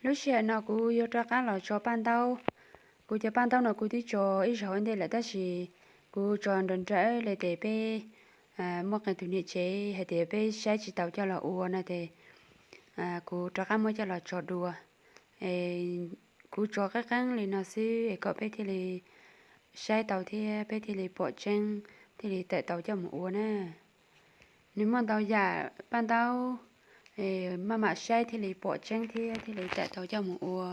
Lub sij hawm no kuv yuav rov qab los tso paj ntaub. Kuv cov paj ntaub no kuv twb tso ib zaug ua ntej lawm tab sis kuv tso nrawm nrawm li ces peb muaj qee tus niam tsev hais tias peb saib tsis tau coj los ua no ces kuv rov qab muab coj los tso dua. Kuv tso qeeb qeeb li no xwb es kom peb thiaj li saib tau thiab peb thiaj li pom tseeb, thiaj li tawm tau coj mus ua na. Nws muaj ntau yam paj ntaub, maj mam saib thiaj li pom tseeb thiab thiaj li tawm tau coj mus ua.